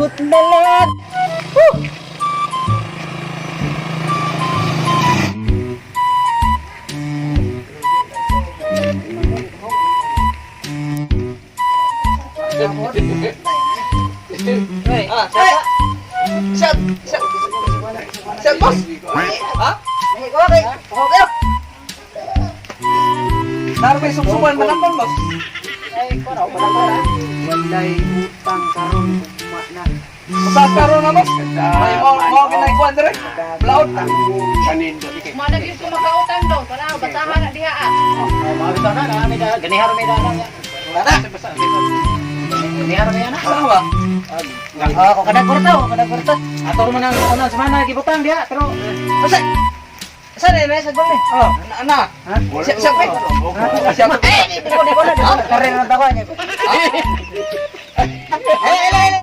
Hugot na lang. Woo! Ah, shot. Shot. Shot. Shot, boss. Ha? Okay, okay. Naro may sumsuman manakon, boss. Walay utang karon ugma na. Usa karon na, boss. May mo mo ginay kuan dire. Blaot. Mana gyud ko makautang daw, para basahan na diha ah. Saan ba? Ah, ko kada kwarta, ko kada kwarta. Ato man ang unang semana gibutang diha pero Asa? Asa na may sa gol ni? oh Na na. Siya siya pre. Siya. Eh, di ko di ko na. di ko na. Kare na tawa niya. Eh, eh, eh.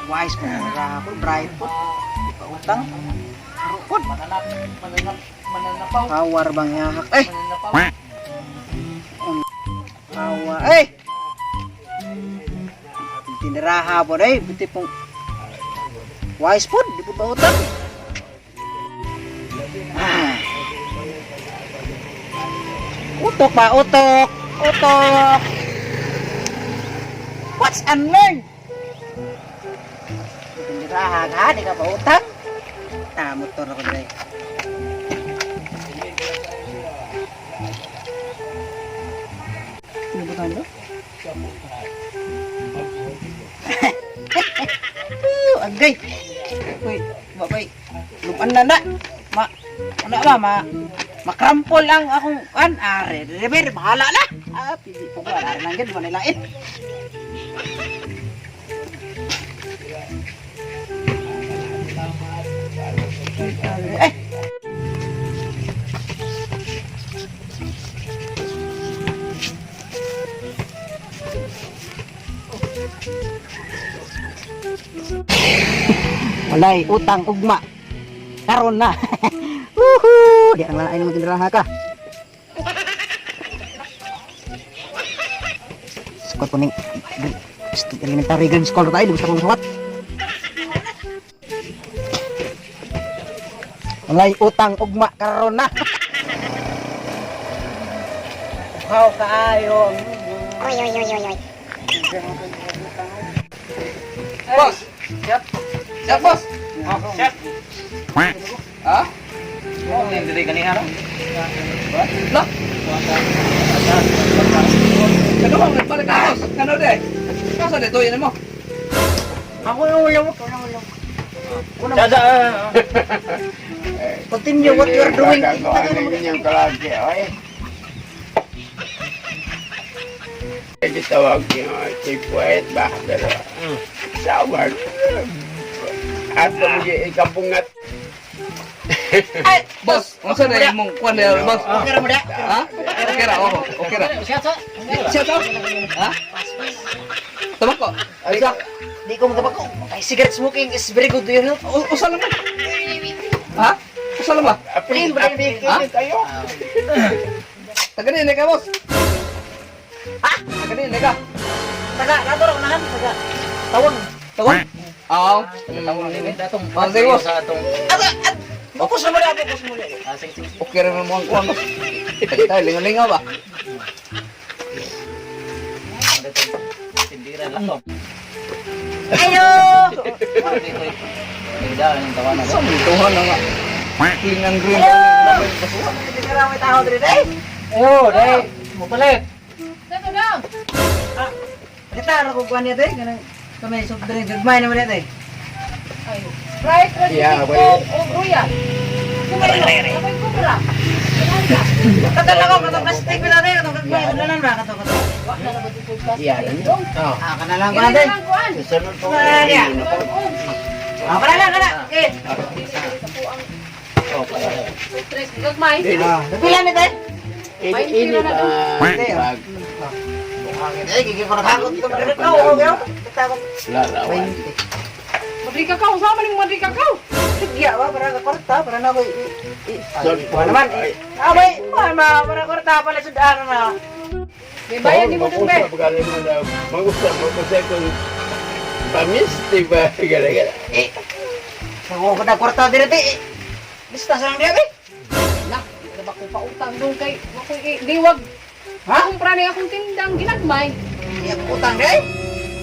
Wise po na ako, bright po. Di pa utang. Rukod. Mananap, mananap, mananapaw. Power bang yahak. Eh, Mananapaw. power. Eh! Tiniraha po eh. Buti pong wise po. Di po ba utang? Ah. Utok ba? Utok! Utok! What's unlearn? Tiniraha ka, di ka pa utang? Ah, motor ako dre. Ano ba tayo? Agay. Uy, babay. Luman na na. Ma, ano ba, ma, makrampol ang akong, an, are, reber, bahala na. Ah, pili ko ba, are lang yun, manilain. Eh, walay utang ugma. Karon na. Woohoo! Di ang lain mo tiniraha ka. Squad ko ning elementary grade scholar tayo, di mo sa akong suwat. Walay utang ugma karon na. Uhaw kaayo. Boss. Shot. Shot, boss. Shot. Ha? Oh, dili ganiha ra. La. Kano ba balik ka, boss? Kano de? Kasa de toy mo? Ako na wala mo, wala wala. Dada. Continue what you are doing. Inyong kalagi, oy. Gitawag yung si Puet ba? Pero, sawar. Ato mo ikapungat. Ay, boss, unsa na imong kuan de, boss? Okay ra mo da. Ha? Okay ra, oh, okay ra. Shot sa. Shot out. Ha? Tabako. Ay, sa. Di ko matabako. Kay cigarette smoking is very good to your health. Usa lang ba? Ha? Usa lang ba? April, April, Ha? tayo. Taga ni ka, boss. Ha? Taga ni ka. Taga, nato ra unahan, taga. Tawag. Tawag. Oo. Tawag ni atong Oh, sige, boss. sa atong Aga, at focus na mo da, focus mo da. Ah, sige, sige. Okay ra mo ang kuan, boss. Tayo lingaw-lingaw ba? Tindira lang to. Ayo! Tindira ang tawanan. Sa mintuhan na nga. Clean and green. Hindi ka may tao diri day. Ayo, dai. Mupalit. Sa to daw. Kita ra ko kuan niya day, kanang kami soft drink gagmay naman niya day. Ay, Sprite ra Yeah, yeah, well- o Royal. Kumain mo, ko ra. Tagal ako katong plastic bila day, katong gagmay nanan ba kato kato. Wa na ra ba dito plastic? Yan. Dong. Ah, kana lang Iri kuan na day. lang kuan. Susunod po. Ah, yeah. Ah, kana lang kana. Okay. Stress gagmay. Ah, pila ni day? Ini, ini ba? Bag, Eh, gigi ko nakakot ko na. Oo, okay. Kita ko. larawan. Madri kakaw sama ning madri kakaw. Sige ba para ka kwarta para na ko Sorry Wala naman. Ah, bay, ma, para kwarta pala sudan na. May bayad ni mo dong be. Mag-usap ka rin mo na, mag-usap mo kasi kung pamis, di ba? Gara-gara. Eh, sa ko na kwarta dire te. Eh, lista sa lang diya be. Na, di na ba ko pautang dong kay wa ko liwag. Ha? Kumpra ni akong tindang ginagmay. Iya utang diay.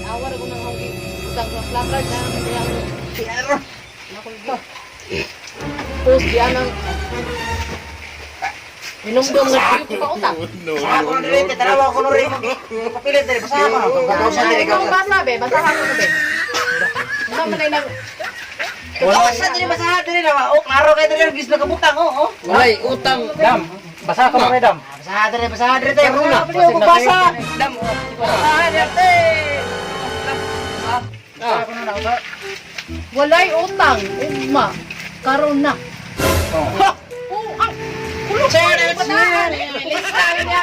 Awa ra ko nang akong utang sa placard na ang diyang Pero akong post diyan ang Minumdum na ko pautang. Basa ko na dire te, tanawa ko no rin. Papilit dire, basa ko na. Basa dire Ikaw ka. basa be, basahan ko be. Unsa man ay nang Basa dire, basa dire na. Oh, klaro kay dire gis nakabutang oh, oh. Walay utang. Dam, basa ka mo dam. Basa dire, basa dire te. Basa ko basa. Dam. Basa dire te. Ah. Walay utang, ugma. Karon na. Ha! Oh, ang kulong Sir, ko sir. Lista niya.